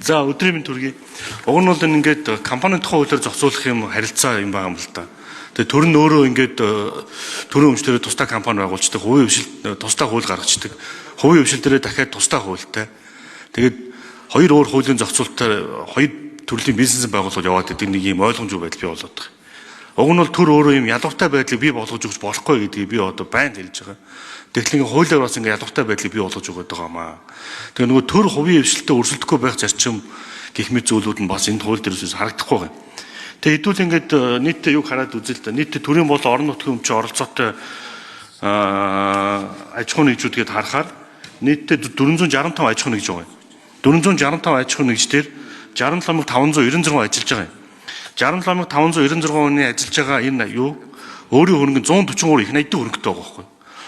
За, өдрийн мэнд төргий. Уг нь бол ингээд компани тухай хуулиар зохицуулах юм харилцаа юм байгаа юм л да. Тэгээ төр нь өөрөө ингээд төрийн өмчтөрөө тусдаа компани байгуулцдаг, хувийн хвшил тусдаа хууль гаргацдаг. Хувийн хвшил дээрээ дахиад тусдаа хуультай. Тэгээд хоёр өөр хуулийн зохицуултаар хоёр төрлийн бизнес байгууллагууд яваад идэг нэг юм ойлгомжгүй байдал бий болоод байгаа. Уг нь бол төр өөрөө юм ялгартай байдлыг бий болгож өгч болохгүй гэдгийг би одоо байнга хэлж байгаа. Тэгэхээр хуулиар бас ингээ ялгартай байдлыг бий болгож өгöd байгаа юм аа. Тэгээ нөгөө төр хувийн хвшилтэд өрсөлдөхгүй байх зарчим гэх мэт зүйлүүд нь бас энэ хууль дээрээс харагдахгүй байгаа юм. Тэгээ хэдүүл ингээд нийтдээ юг хараад үзэл та. Нийтдээ төрийн болон орон нутгийн өмчийн оролцоотой аж ахуйн нэгжүүдгээд харахаар нийтдээ 465 аж ахуйн нэгж байгаа юм. 465 аж ахуйн нэгждэр 67596 ажиллаж байгаа юм. 67596 хүний ажиллаж байгаа энэ юу өөрийн хөрөнгө 143 их 80 хөрөнгөтэй байгаа байхгүй.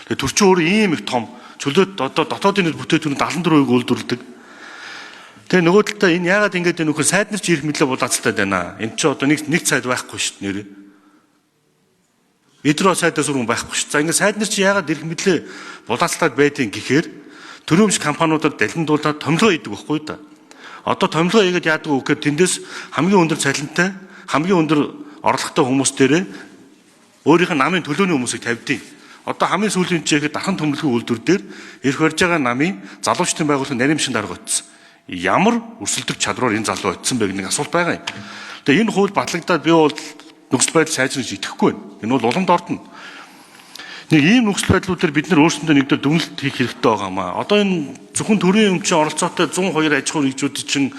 Тэгээ төр чинь өөрөө ийм их том чөлөөт одоо дотоодын бүтээтүүн 74% үйлдвэрлэдэг. Тэгээ нөгөө талдаа энэ яагаад ингэж байна вэ гэхээр сайд нар ч ирэх мэдлээ булаацалтай байна. Энд чи одоо нэг сайд байхгүй шүү дээ нэрээ. Эдрөө сайдаас өргөн байхгүй шүү. За, ингээд сайд нар чи яагаад ирэх мэдлээ булаацалтад байдیں гэхээр төрийн өмч компаниудад далиндуулаад томилгоо хийдэг байхгүй да. Одоо томилгоо хийгээд яадаг вэ гэхээр тэндээс хамгийн өндөр цалинтай, хамгийн өндөр орлоготой хүмүүс дээрээ өөрийнх нь намын төлөөний хүмүүсийг тавьдیں۔ Одоо хамгийн сүүлийн жишээхэд дархан төмөлгөө үйлдвэр дээр эрх барьж байгаа намын залуучдын байгууллагын нарийн шин дарга очсон. Ямар өрсөлдөх чадвараар энэ залуу очсон бэ гэдэг нэг асуулт байгаа юм. Тэгээ энэ хууль батлагдаад би бол нөхцөл байдал сайжрах гэж итгэхгүй байна. Энэ бол уламд ордно. Нэг ийм нөхцөл байдлуудаар бид нар өөрсөндөө нэгдэл дүгнэлт хийх хэрэгтэй байгаа юм аа. Одоо энэ зөвхөн төрийн өмчийн оролцоотой 102 аж ахуйн нэгжүүд чинь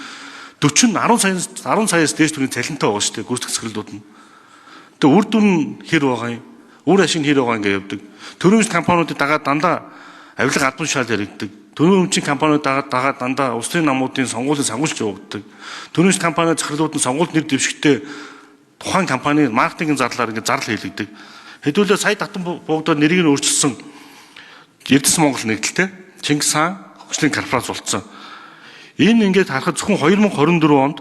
40 10 саяас дээш төрийн цалинтай байгаа шүү дээ гүйцэтгэх захирлууд нь. Тэгээ үр дүн нь хэр байгаа юм? Үр ашиг нь хэр байгаа ингээ явдаг. Төрийн өмч компаниудыг дагаад дандаа авилга албан тушаал яригддаг. Төрийн өмчийн компаниуд дагаад дандаа улсын намуудын сонгуулийн сангуулч явагддаг. Төрийн өмч компани захирлууд нь сонгуульд нэр дэвшигтэй тухайн компани маркетингийн зарлаар ингээ зарлал хийлэгдэг. Хэдүүлээ сая татан буугдаар нэрийг нь өөрчилсөн Эрдэс Монгол нэгдэлтэй Чингис хаан хөгжлийн корпорац болцсон. Энэ ингээд харахад зөвхөн 2024 онд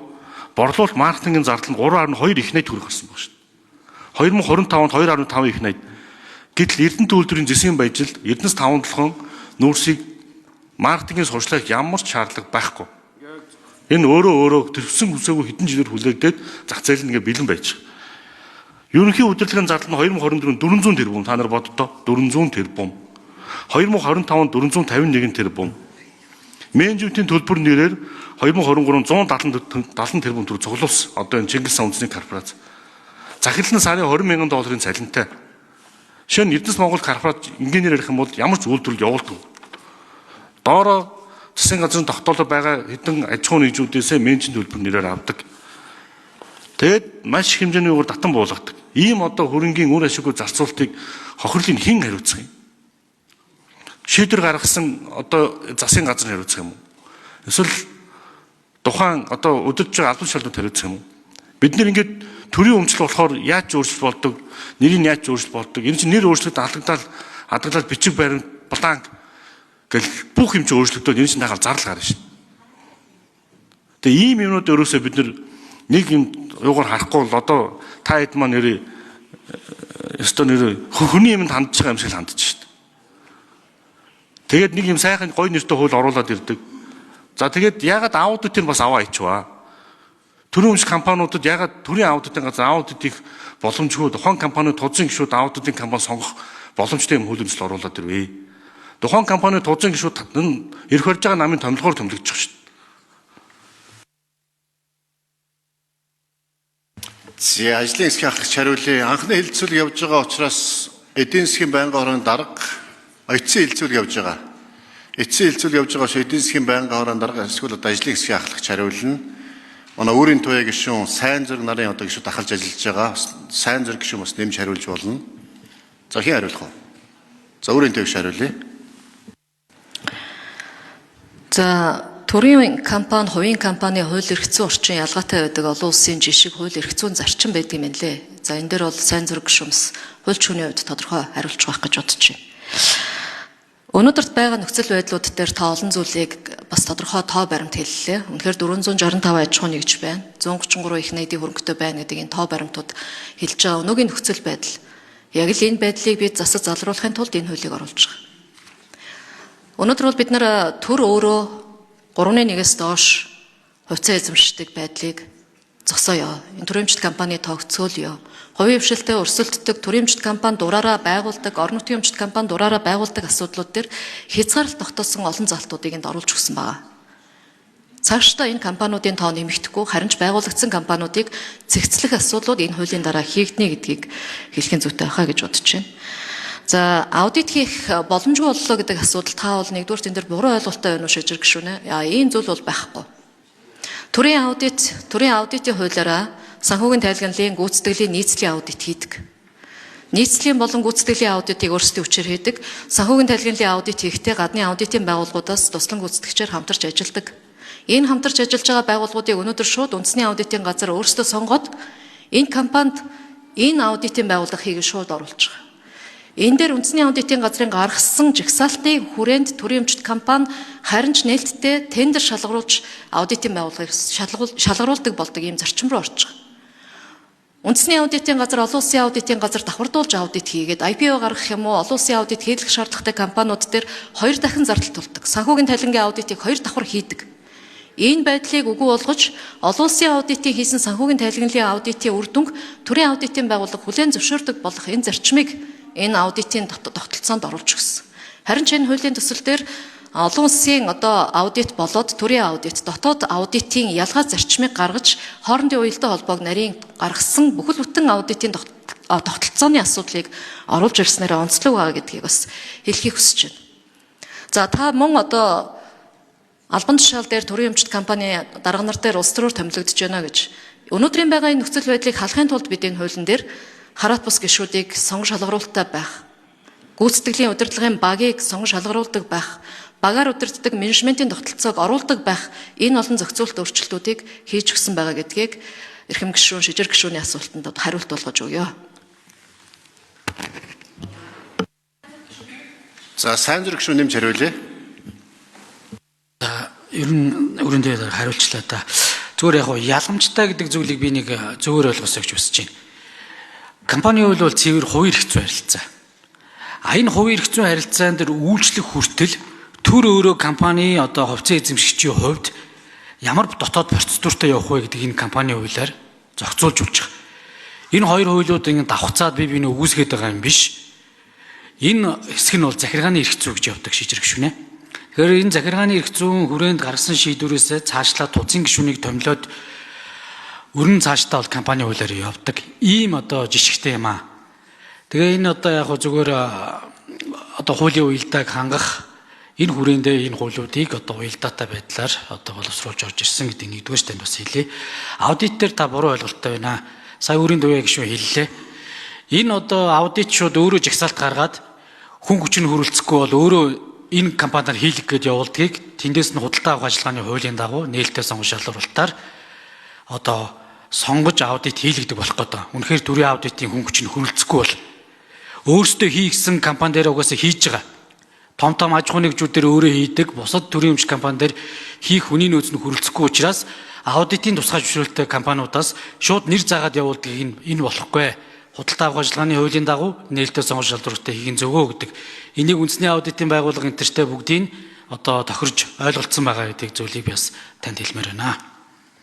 борлуулалт маркетингийн зардал нь 3.2 их найд төгрөг гарсан баг шүү дээ. 2025 онд 2.5 их найд. Гэтэл Эрдэнэт үйлдвэрийн зэсийн баяжилт Эрдэнэс 5 долхон нүүрсийг маркетингийн сурчлах ямар ч шаардлага байхгүй. Энэ өөрөө төрсөн хүсээгүй хэдэн жилээр хүлээгдээд зах зээл нь ингээ бэлэн байж байгаа. Ерөнхий удирдлагын зардал нь 2024 400 тэрбум, та нар боддоо 400 тэрбум. 2025 онд 451 тэрбум. Менежментийн төлбөр нэрээр 2023 170 тэрбум төгрөг цуглуулсан. Одоо энэ Чингис хаан үндэсний корпорац. Захирал нь сарын 20 мянган долларын цалинтай. Жишээ нь Эрдэнэс Монгол корпорац инженеэр ярих юм бол ямар ч үйлдвэрлэл явуулдаг. Доороо засгийн газрын тогтоолоор байгаа хэдэн аж ахуйн нэгжүүдээсээ менежмент төлбөр нэрээр авдаг. Тэгээд маш их хэмжээний юугаар татан буулгадаг. Ийм одоо хөрөнгийн үр ашиггүй зарцуулалтыг хохирлыг хэн хариуцах юм? Шийдвэр гаргасан одоо засгийн газар хариуцах юм уу? Эсвэл тухайн одоо өдөрж байгаа албан тушаалууд хариуцах юм уу? Бид нэр ингээд төрийн өмчлөл болохоор яаж өөрчлөлт болдог, нэрийг яаж өөрчлөлт болдог? Энэ чинь нэр өөрчлөлт алгадаал бичиг баримт бланк гэл бүх юм чинь өөрчлөгдөд энэ чинь дагаал зардал гарна шин. Тэгээ ийм юмнууд өөрөөсөө бид нэг юм юугаар харахгүй бол одоо та хэд маань нэрээ ёстой нэрээ хүний юмд хандж байгаа юм шиг л хандж шин. Тэгээд нэг юм сайхан гоё нэртэй хууль оруулаад ирдэг. За, тэгээд ягаад аудитыг бас аваа ичваа? Төрийн өмч компаниудад ягаад төрийн аудитын газар аудит хийх боломжгүй, тухайн компани тузын гишүүд аудитын компани сонгох боломжтой юм хууль зүйн оруулаад ирвэ? Тухайн компани тузын гишүүд эрх барьж байгаа намын томилгоор томилогдчих шүү дээ. За, ажлын хэсгийн ахлагч хариулъя. Анхны хэлэлцүүлэг явж байгаа учраас эдийн засгийн байнгын хорооны дарга эцсийн хэлэлцүүлэг явж байгаа. Эцсийн хэлэлцүүлэг явж байгаа учраас эдийн засгийн байнгын хорооны дарга эсвэл одоо ажлын хэсгийн ахлагч хариулна. Манай өөрийн туяа гишүүн сайн зэрэг нарын одоо гишүүд ахалж ажиллаж байгаа. Сайн зэрэг гишүүн бас нэмж хариулж болно. За, хэн хариулах вэ? За, өөрийн туяа гишүүн хариулъя. За, төрийн компани, хувийн компани хууль эрх зүйн орчин ялгаатай байдаг. Олон улсын жишг хууль эрх зүйн зарчим байдаг юм байна лээ. За, энэ дээр бол сайн зэрэг гишүүн бас хууль чүүний хувьд тодорхой хариулчих байх гэж бодож байна. Өнөөдөрт байгаа нөхцөл байдлууд дээр та олон зүйлийг бас тодорхой тоо баримт хэллээ. Үнэхээр 465 аж ахуйн нэгж байна. 133 их найдын хөрөнгөтэй байна гэдэг энэ тоо баримтууд хэлж байгаа өнөөгийн нөхцөл байдал. Яг л энэ байдлыг бид засаж залруулахын тулд энэ хуулийг оруулж байгаа. Өнөөдөр бол бид нар төр өөрөө 3.1-ээс доош Хувьцаа эзэмшдэг байдлыг зогсооё. Энэ төрийн өмчт компани тогтцоолё. Хувийн хвшилтэд өрсөлддөг төрийн өмчт компани дураараа байгуулдаг, орон нутгийн өмчт компани дураараа байгуулдаг асуудлууд дээр хязгаарлалт тогтоосон олон залтуудыг энд оруулж өгсөн байгаа. Цаашдаа энэ компаниудын тоо нэмэгдэхгүй, харин ч байгуулагдсан компаниудыг цэгцлэх асуудлууд энэ хуулийн дараа хийгдэнэ гэдгийг хэлэхийн зүйтэй байхаа гэж бодож байна. За, аудит хийх боломжгүй боллоо гэдэг асуудал та бол нэгдүгээр тэн дээр буруу ойлголттой байна уу шижир гишүүнэ. Ийм зүйл бол байхгүй. Төрийн аудит, төрийн аудитын хуулиараа санхүүгийн тайлгналын гүйцэтгэлийн нийцлийн аудит хийдэг. Нийцлийн болон гүйцэтгэлийн аудитыг өөрсдийн хүчээр хийдэг. Санхүүгийн тайлгналын аудит хийхдээ гадны аудитын байгууллагуудаас туслан гүйцэтгэгчээр хамтарч ажилладаг. Энэ хамтарч ажиллаж байгаа байгууллагуудыг өнөөдөр шууд үндэсний аудитын газар өөрсдөө сонгоод энэ компанид энэ аудитын байгууллага хийгээ шууд оруулж байгаа. Энэ дээр үндэсний аудитын газрын гаргасан жагсаалтын хүрээнд төрийн өмчт компани харин ч нээлттэй тендер шалгаруулж аудитын байгууллагыг шалгаруулдаг болдог ийм зарчим руу орж байгаа. Үндэсний аудитын газар олон улсын аудитын газар давхардуулж аудит хийгээд IPO гаргах юм уу, олон улсын аудит хийлгэх шаардлагатай компаниуд дээр 2 дахин зардал тулдаг. Санхүүгийн тайлангийн аудитыг 2 давхар хийдэг. Энэ байдлыг үгүй болгож олон улсын аудитын хийсэн санхүүгийн тайлгналын аудитын үр дүнг төрийн аудитын байгууллага хүлээн зөвшөөрдөг болох энэ зарчмыг энэ аудитын тогтолцоонд оруулж өгсөн. Харин ч энэ хуулийн төсөл дээр олон улсын одоо аудит болоод төрийн аудит, дотоод аудитын ялгаа зарчмыг гаргаж хоорондын уялдаа холбоог нарийн гаргасан бүхэл бүтэн аудитын тогтолцооны асуудлыг оруулж ирснээр онцлог байгаа гэдгийг бас хэлхийг хүсэж байна. За, та мөн одоо албан тушаал дээр төрийн өмчт компани дарга нар дээр улс төрөөр томилогдож байна гэж. Өнөөдрийн байгаа энэ нөхцөл байдлыг халахын тулд бид энэ хуулийн дээр хараат бус гишүүдийг сонгон шалгаруулттай байх, гүйцэтгэлийн удирдлагын багийг сонгон шалгаруулдаг байх, багаар удирддаг менежментийн тогтолцоог оруулдаг байх энэ олон зохицуулт өөрчлөлтүүдийг хийж өгсөн байгаа гэдгийг эрхэм гишүүн, шижир гишүүний асуултанд хариулт болгож өгье. За, сайн зүрх гишүүн нэмж хариулъя. За, ер нь өрөөндөө хариулчлаа да. Зүгээр яг яламжтай гэдэг зүйлийг би нэг зөвөр ойлгосоо гэж хүсэж байна. Компани хууль бол цэвэр хувийн эрх зүйн харилцаа. А энэ хувийн эрх зүйн харилцаан дээр үйлчлэх хүртэл төр өөрөө компани одоо хувьцаа эзэмшигчийн хувьд ямар дотоод процедуртай явах вэ гэдэг энэ компани хуулиар зохицуулж өгч байгаа. Энэ хоёр хуулиуд ингэ давхцаад бие биенээ үгүйсгээд байгаа юм биш. Энэ хэсэг нь бол захиргааны эрх зүй гэж явдаг шижир гишүүнэ. Тэгэхээр энэ захиргааны эрх зүйн хүрээнд гаргасан шийдвэрээс цаашлаа тузын гишүүнийг томилоод өрн цаашдаа бол компани хуулиар явдаг. Ийм одоо жишгтэй юм аа. Тэгээ энэ одоо яг зүгээр одоо хуулийн уялдааг хангах энэ хүрээндээ энэ хуулиудыг одоо уялдаатай байдлаар одоо боловсруулж орж ирсэн гэдэг нэгдүгээр танд бас хэлье. Аудит дээр та буруу ойлголттой байна. Сая өөрийн дуяа гишүүн хэллээ. Энэ одоо аудит шууд өөрөө жагсаалт гаргаад хүн хүч нь хөрөлцөхгүй бол өөрөө энэ компаниар хийлгэх гээд явуулдгийг тэндээс нь худалдаа авах ажиллагааны хуулийн дагуу нээлттэй сонгон шалруултаар одоо сонгож аудит хийлгдэг болох гэдэг. Үнэхээр төрийн аудитын хүн хүч нь хөрөлцөхгүй бол өөрсдөө хийгсэн компани дээр угаасаа хийж байгаа. Том том аж ахуйн нэгжүүд дээр өөрөө хийдэг, бусад төрийн өмч компани дээр хийх хүний нөөц нь хөрөлцөхгүй учраас аудитын тусгай зөвшөөрөлттэй компаниудаас шууд нэр заагаад явуулдгийг энэ болохгүй. Худалдаа авах ажиллагааны хуулийн дагуу нээлттэй сонгон шалралттай хийх нь зөвөө гэдэг. Энийг үндэсний аудитын байгууллага энтертэй бүгдийг одоо тохирж ойлголцсон байгаа гэдэг зүйлийг би бас танд хэлмээр байна.